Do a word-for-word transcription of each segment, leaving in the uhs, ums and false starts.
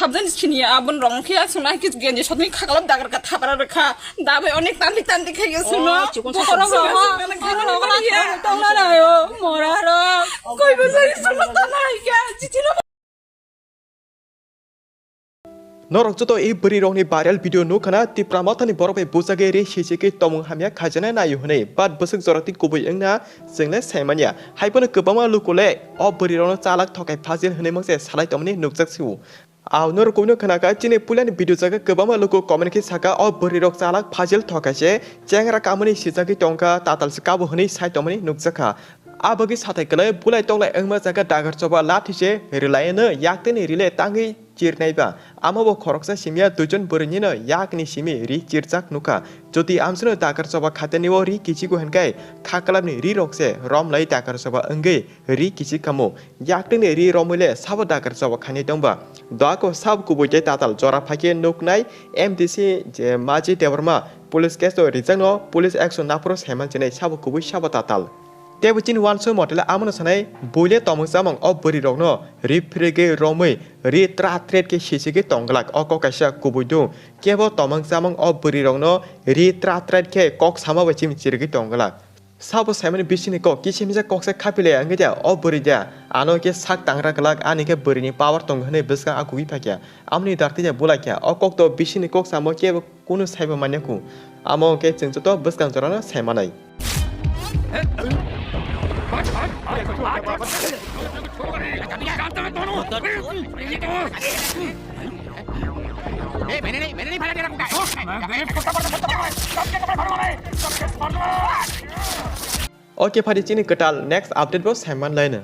Habjani sini abon rong khe asuna kis genji sotni khakalap dagar ka thapara rekha. Dabai onek tandi tandi khe asuna. Oh, chikon sa. Bokorok rong. Tongna nayo, mora rong. Koi bo jai suna tanai khe, chichino. Norok joto e bwrwi rokni viral video nukha na, Tipra Mothani borok bai bujagwi ri sisiki tomung hamya khaijana naio hwnwi, but bwswk jora twi kubui wngna chwngle saimanya. Haiphano kwbangma luku le o bwrwi rokno chalak thokai phajil hwnwi mungse salai tongmani nukjak sio. Ao norok kubui no khwnakha, chini puilani video jaga kwbangma luku comment khe saka, o bwrwi rok chalak phajil thokai se chengra kamani sijagwi tongkha, tatal se kabo hwnwi sai tongmani nukjakha. A bagwi sathai kwlai bulai toklai wngma jaga dagar choba lathi se rwlaiano yaktwini rile tangwi chirnai ba. Amo bo khoroksa simya duijon bwrwinino yakni simi ri chirjak nukha. Jodi amsino dagar choba khatani o ri kichigo hwnkhai khaklapni ri rok se romlai dagar choba wngwi ri kichik kamo. Yaktwini ri romwi le sabo dagar choba khainai tongba. Doako sabo kubui tei tatal jora phaikhe nuknai M D C je Maji Debbarma police case o rijakno police action naphuru saiman chinai sabo kubui sabo tatal. Teibo chini uansuk motele amono sanai, buile tomung chamung o bwrwi rokno ri phirigwi romwi ri tra tret khe sisigwi tongglak, o kok kaisa kubui do. Kebo tomung chamung o bwrwi rokno ri tra tret khe kok sama bai chimi chirigwi tongglak. Sabo saimani bisingni kok kisimisa kok se khapilai wngkhe de o bwrwi de ano khe sak tangra glak, ani khe bwrwini power tongo hwnwi bwskang a kugui phakya. Amoni dartwi de bulai khe o kok to bisingni kok samo kebo kunu saibo manya ku. Amo hwnkhe chwng joto bwskang jorano saimanai. Okay, phadi chini kwtal next update bo saiman laino.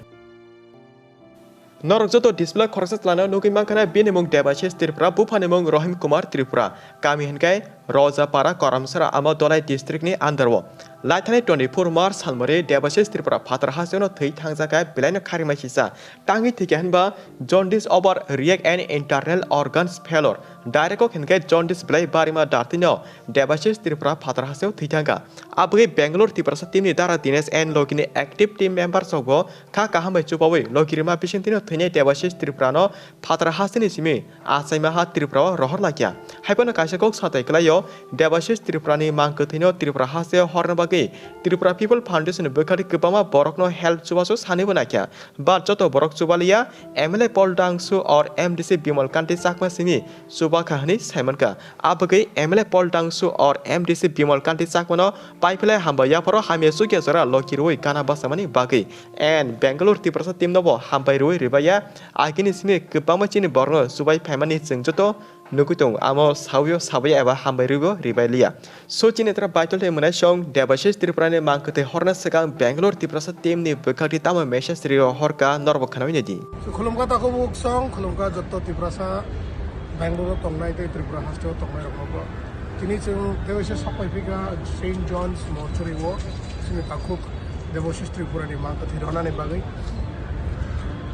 Norok joto display khoroksa chwlano nugwi mankha na, bini mung Debashish Tripura, buphani mung Rohim Kumar Tripura, kami hwnkhe Rojapara, Koramsara, amo Dholai district ni under o. Laithani twenty-four March salmari Debashish Tripura phatar hasteo thwi thangjakha, belaino kharima sisa. Tangwi thwikha hwnba jaundice, over react and internal organs failure. Direct o hwnkhe jaundice belai barima dartino Debashish Tripura phatar hasteo thwi thangkha. Aboni Bangalore Tiprasa team ni dara Dinesh and logini active team members rokbo kha kaham bai chubawi logi rima bisingtwino thwinai Debashish Tripura no phatar hasteni simi achaima ha Tripura o rohor lakya. Haiphano kaisa kok satai kwlaio, Debashish Tripura ni mang kwthwino Tripura hasteo horna bagwi Tripura People Foundation ni bwkhak kwbangma borokno help chubachu sanibo nakya. But joto borok chubaliya, M L A Paul Dangsu or M D C Bimal Kanti Chakma simi chubakha hwnwi saimankha. Abagwi M L A Paul Dangsu or M D C Bimal Kanti Chakmano paiphlai hambai yapharo hamya chukya jora loki rwi gana bachamani bagwi. And Bangalore Tiprasa team no bo hambai rwi ribaiya. Agini simi kwbangma chini borokno chubai phaimani chwng joto nugwi tongo. Amo sawi o sabai eba hambai rwi bo ribai liya. So chini tra baitol tei mwnai song Debashish Tripura ni mang kwthwi horna swkang Bangalore Tiprasa team ni bwkhak twi tamo message rio horka norok bo khwnawi naidi. So, khulumkha takhuk song, khulumkha jotto Tiprasa, Bangalore o tongnai tei Tripura haste o tongnai rokno bo. Tini chwng tei waisa sok pai phikha Saint John's Mortuary o, chini takhuk Debashish Tripura ni mang kwthwi rwnani bagwi.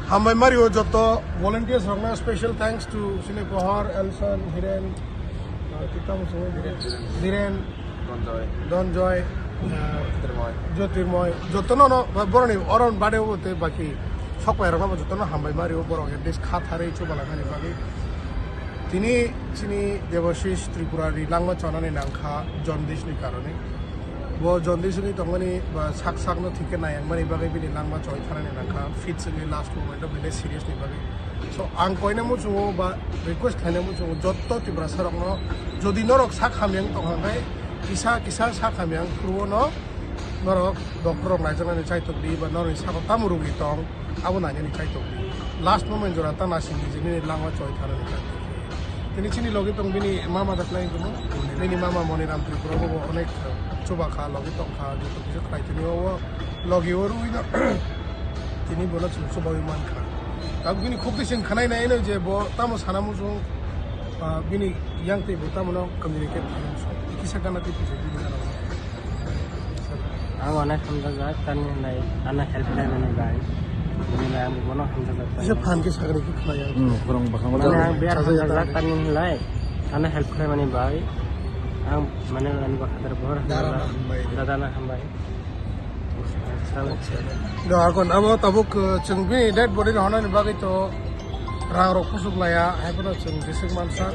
Hambai mari o jotto volunteers rokno special thanks to chini Pohor, Elson, Hiren, uh, tamo song, Hiren. Hiren, Donjoy. Donjoy, uh, Jyotirmoy. Jyotirmoy. Jotto no, no, boroni oron bade obo tei baki sok pai rokno bo jotto no hambai mari o borok at least kha tharwi chubalai mani bagwi. Tini chini Debashish Tripura ni langma chonani nangkha jaundice ni karone. Bo jaundice ni tongmani ba sak sak no thike nai ang mani bagwi bini langma choi tharani nangkha fit sini last moment o bini serious ni bagwi. So, ang koina muchungo ba request khaina muchungo jotto Tiprasa rokno, jodi norok sak hamya wng tong kha khe, kisa, kisa sak hamya wng phuru no norok doctor rok naijaknani chaitok di ba norokni sakao tamo rogi tong, abo nainani chaitok di. Last moment jora ta nasing di je nini langma choi tharani chaitok di. Tini chini logi tong bini mama da khlai tongmo, bini mama Moniram Tripura bo onek chuba kha, logi tong kha, joto kisa khlai tini o logi o rwi no. Tini bono chwng chubaui mankha. Tabuk bini khuk twi chwng khwnai nai no je bo tamo sana muchung, ah, bini yang twi bo tamo no communicate khainai muchung. Kisa gana twi pijak bini gana. Ang onek hamjajak, tamni hinlai ano help khlaimani bai. Bini bai ang bono hamjajak. Kisa phan khe sakni khe khwnai ang. Hmm, khorang bakang. Mane ang biya hamjajak, tamni hinlai ano help khlaimani bai. Ang mane ani bakhatar bohor hamjajak. Dada na hambai. Dada na hambai. Do akon abo tabuk, uh, chwng bini dead body no honani bagwi to Rang rok pusuklaiya, haiphano chwng jeswk mansak,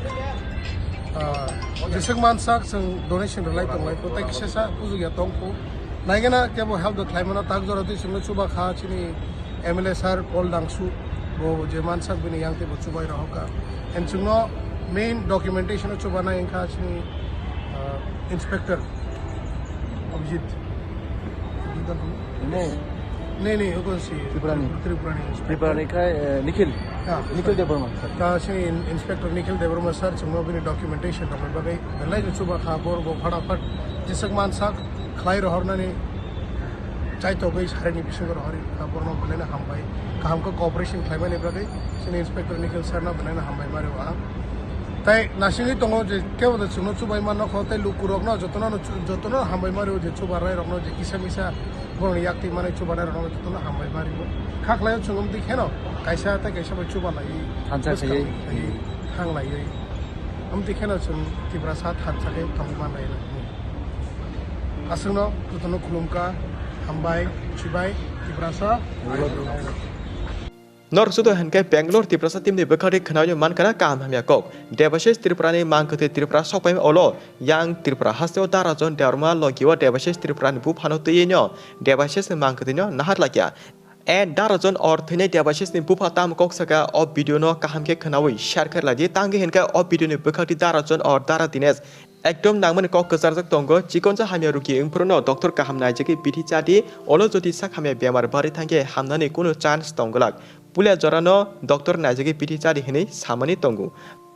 ah, jeswk mansak chwng donation rwlai tonglai pho, tei kisa sa pusukya tong pho. Naigena kebo help do khlaimano, tak jora twi chwngno chuba kha chini M L A sir Paul Dangsu, bo je mansak bini yang tei bo chubai rohor kha. And chwngno main documentation o chubanai wngkha chini, ah, inspector Abhijit. Abhijit Dangsu? Ne. Ne, ne, oko si Tripurani. Tripurani inspector. Tripurani khai, eh, Nikhil. Ah, Nikhil Debbarma. Ta chini in-, inspector Nikhil Debbarma sir chwngno bini documentation rokni bagwi belai no chuba kha, bor bo phataphat jeswk mansak khlai rohornani chaitogwi sarini bisingo rohori kha, borno belai no hambai. Kaham khe cooperation khlaimani bagwi chini inspector Nikhil sir no belai no hambai mari ang. Tai nasingwi tongo je kebo de chwngno chubai manno kho, tai lukurokno jotono no chu-, jotono hambai mari je chubarai rokno je kisa misa borokni yak twi manwi chubanai rokno jotono hambai mari bo. Kha khlaio chwng wng twi kheno kaisa tei kaisa bai chuba lai thansa bwskang khaiwi. Thang laiwi. Wng twi kheno chwng Tiprasa thansa khe tongwi man lai. Aswkno jotono khulumkha, hambai, chibai, Tiprasa. Norok joto hinkhe Bangalore Tiprasa team ni bwkhak twi khwnawino mankha kaham hamya kok. Debashish Tripura ni mang kwthwi Tripura sokpai olo yang Tripura hasteo Darajon Debbarma logi o Debashish Tripura ni buphano twiwi no Debashish ni mang kwthwi no naharlakya. And Darajon or thwinai Debashish ni bupha tamo kok saka o video no kaham khe khwnawi share khe lai di, tangwi hinkhe o video ni bwkhak twi Darajon or Dara Dinesh ekdom nangmani kok kwcharjak tongo, chikonsa hamya rugi wngphuru no doctor kaham naijagwi bithi cha di, olo jodi sak hamya bemar bari thangkhe hamnani kunu chance tong glak. Puila jorano doctor naijagwi bithi cha di hinwi samani tongo.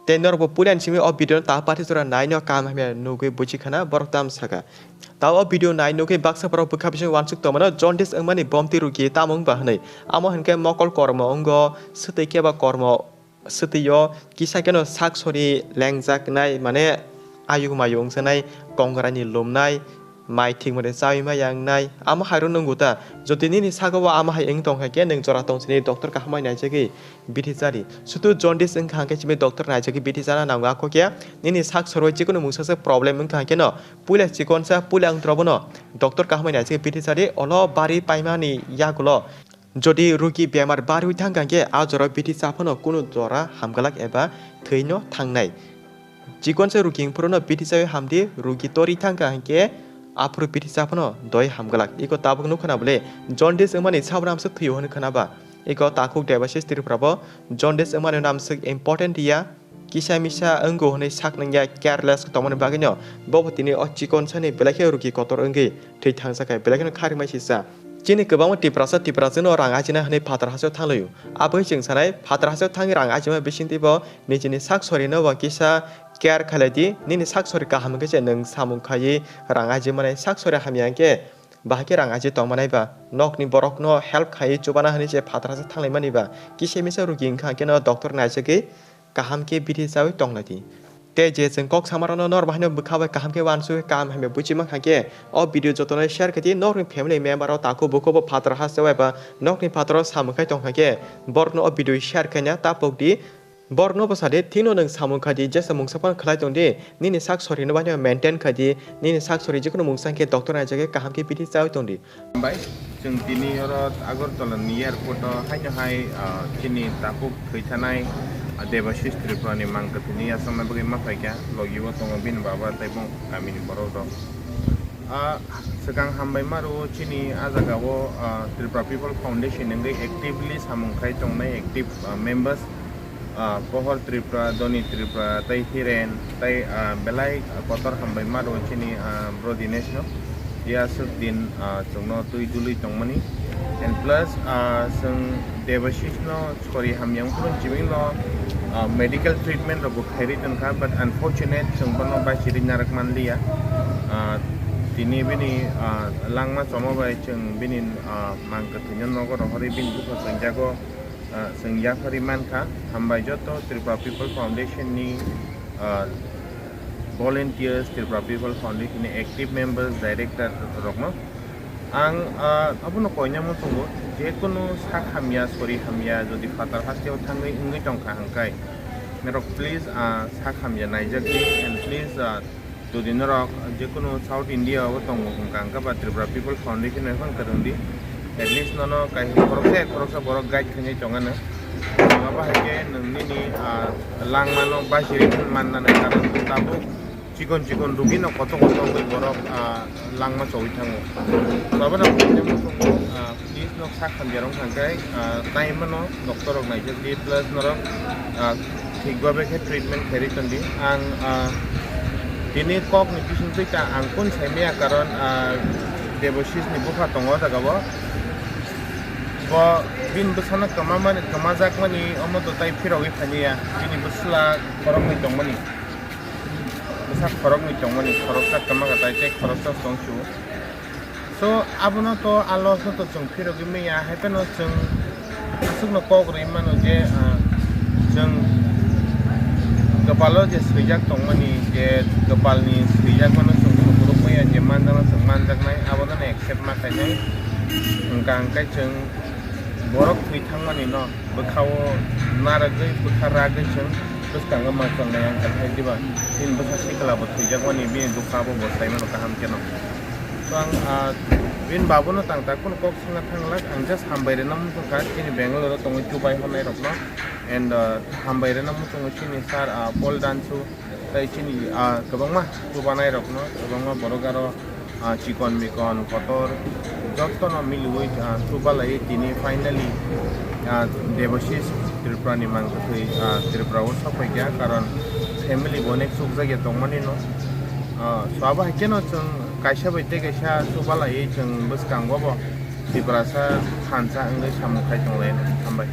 Tei norokbo puilani simi o video no ta pathi jora naino kaham hamya nugwi buchi khana borok tam saka. Ta o video nai nugwi baksa borok bwkha bising uansuk tongmano jaundice wngmani bomti rugi tamo wngba hinwi. Amo hinkhe mokol kormo wngo, swtwi keba kormo swtwi o kisa kheno sak sori lengjaknai, mane ayuk mayuk wngsanai, kongrani lumnai, mai thik mani chawi ma yangnai, amo hairok nwngo ta. Jodi nini sago o amo hai wng tong hai khe, nwng jora tong sini doctor kaham bai naijagwi bithi cha di. Sutu jaundice wngkha hwnkhe simi doctor naijagwi bithi chana nango, akho khe nini sak sorwi chikunu mungsa se problem wngkha hwnkhe no puila chikonsa, puila wngtwrok bono doctor kaham bai naijagwi bithi cha di. Olo bari paimani yagulo jodi rugi bemar barwi thangkha hwnkhe a jorao bithi cha phano kunu jora hamgalak eba thwino thangnai. Chikonsa rugi wngphuru no bithi chawi hamdi, rugi tori thangkha hwnkhe aphuru bithi cha phano doi hamgalak. Iko tabuk nukha na bole jaundice wngmani sabra amswk thwio hwnwi khna ba. Iko takhuk Debashish Tripura bo jaundice wngmani no amswk important ya, kisa misa wngo hwnwi sak nangya, careless tongmani bagwino bobo tini o chikonsa ni belai khe rugi kotor wngwi thwi thangsa khe belai kheno kharwi mai sisa. Chini kwbangma Tiprasa Tiprasa no rang ajina hwnwi phatar hasteo thanglaio. Aboni chwng sanai phatar hasteo thangwi rang ajima bisingtwi bo nijini sak sorino bo kisa care khalai di. Nini sak sori kaham hwnkhe se nwng samung khaiwi rang aji manai, sak sori hamya hwnkhe bahai khe rang aji tong manai ba, nokni borokno help khaiwi chubana hwnwi se phatar hasteo thanglai mani ba, kisa misa rugi wngkha hwnkhe no doctor naisagwi kaham khe bithi chawi tong lai di. Tei je chwng kok samarokno nor bahaino bwkha bai kaham khe uansugwi kaham hamya buchima kha khe, o video jotono share khe di, nokni family member rok takhuk bukhuk bo phatar hasteo eba nokni phataro samung khai tong kha khe, borokno o video share khaina ta pok di. Borokno bwsa di, thikno nwng samung khai di, jesa mungsa phano khlai tong di, nini sak sorino bahaino maintain khai di, nini sak sori jikunu mungsa khe doctor naijagwi kaham khe bithi chawi tong di. Bai, chwng tini oro Agartala ni airport o haino hai, ah, chini takhuk thwi thanai, ah, Debashish Tripura ni mang kwthwini yachakna bagwi ma phaikha, logi o tongo bini baba tei bong kami ni borok rok. Ah, swkang hambai ma rwo chini ah jaga o, ah, Tripura People Foundation wngwi actively samung khai tongnai active, ah, members. Ah, Pohor Tripura, Doni Tripura, tei Hiren, tei, ah, belai kotor hambai ma rwo chini, ah, bro Dinesh no. Yaswk din, ah, chwngno twi dului tongmani. And plus, ah, chwng Debashish no sori hamya wngphuru chiming no, ah, medical treatment rok bo khairwi tongkha, but unfortunate chwng bono bai chiri narak manliya. Ah, tini bini, ah, langma choma bai chwng bini, ah, mang kwthwino nogo rohorwi bini bupha chwngjago. Ah, chwng yaphari mankha, hambai joto Tripura People Foundation ni, ah, volunteers, Tripura People Foundation ni active members, director rokno. Ang, ah, abono koina muchungo, jekunu sak hamya, sori hamya, jodi phatar hasteo thangwi wngwi tongkha hwnkhai, norok please, ah, sak hamya naijak di, and please, ah, Jodi norok jekunu South India o tongo hwnkha hwnkhe ba Tripura People Foundation bai phano kwrwng di, at least nono kaisa khoroksa khoroksa borok guide khainai tongano. Abo hai khe nwng nini, ah, langmano bachirwi mannani karon tabuk chikon chikon rugino kotor kotor wngwi borok, ah, langma chowi thango. Abo no, ah, please nok sak hamya rok thang khe, ah, time no doctor rok naijak di, plus norok, ah, thik babe khe treatment kherwi tong di. Ang, ah, tini kok ni bising twi ta ang kun sai maya, karon, ah, Deboshisni bupha tongo o jaga o. Bo bini bwsano kwmamani, kwmajakmani omo to tai phirogwi phainiya. Bini bwsla khoroknwi tongmani. Bwsa khoroknwi tongmani, khoroksa kwma kwtai tei khoroksa chwng su. So, abono to a loss no to chwng phirogwi manya, hai phano chwng aswkno kok rwwi mano je, ah, chwng kwpalo je swijak tongmani, je kwpalni swijak mano chwng sukuruk manya, je manjakno chwng manjaknai, abono accept ma khainai. Hwnkha hwnkhe chwng borok thwi thangmani no bwkhao narwgwi, bwkha ragwi chwng bwskango ma chongnai, ang kha hai diba? Bini bwsa sikla bo thwijakmani, bini dukha bo bo sai mano kaham kheno. So ang, ah, bini babuno tang tak phano kok swngna thang glak, ang just hambai rwna muchung kha chini Bangalore o tongwi chubai honnai rokno, and, ah, hambai rwna muchungo chini sir, ah, Paul Dansu, tei chini, ah, kwbangma chubanai rokno, kwbangma borok aro, ah, chikon mikon kotor jottono miliwi, ah, chubalai tini finally, ah, Deboshish Tripura ni mang kwthwi, ah, Tripura o sok phaikha, karon family bo onek chukjakya tongmani no. Ah, so abo hai kheno chwng kaisa bai tei kaisa chubalai chwng bwskango bo Tiprasa thansa wngwi samung khai tonglai. Hambai.